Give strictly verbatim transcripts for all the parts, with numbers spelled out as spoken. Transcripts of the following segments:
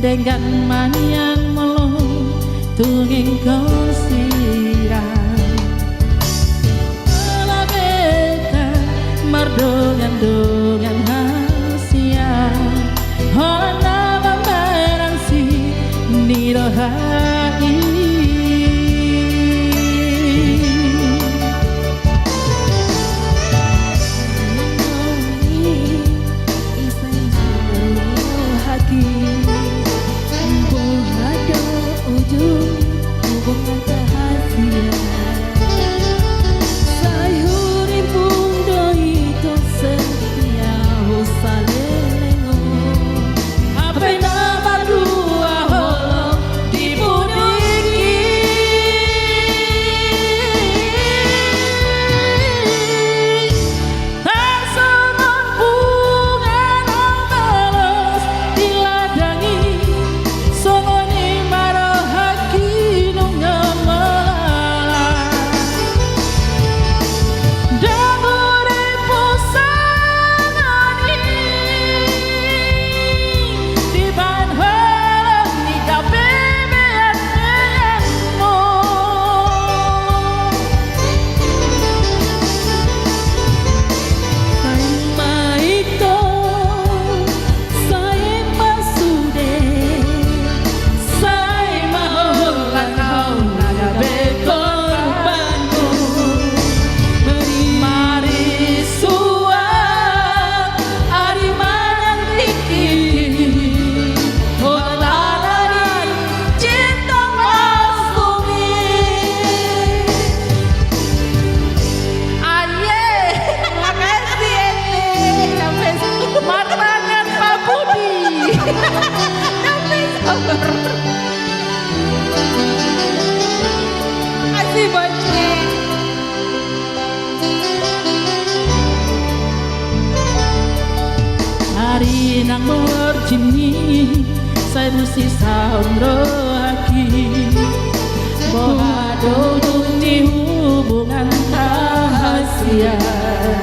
Denggan ma nian molo tung ingkon sirang. Molo hita mardongan-dongan hasian, holan na mambahen asi ni roha i. Tarsongon bunga na polos di ladang i, songon i ma rohangki nunga mangala. Ndang uli pusanan i, dibahen holong ni gabe bean-beanmu. Sai ma ito, sai ma sude, sai ma holan ahu na gabe korbanmu. Marisuang ari mangan tingki, holan ari cinta palsu i. Aye, makasih, Ete. Sampai martangan Pak Budi. Sampai sabar. Makasih, Bocin. Ari nang borngin i, sai rusisahon rohangki. Boha do tung di hubunganta hasian?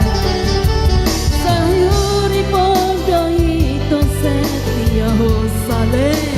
Sai uripon do ito setia, ho saleleng.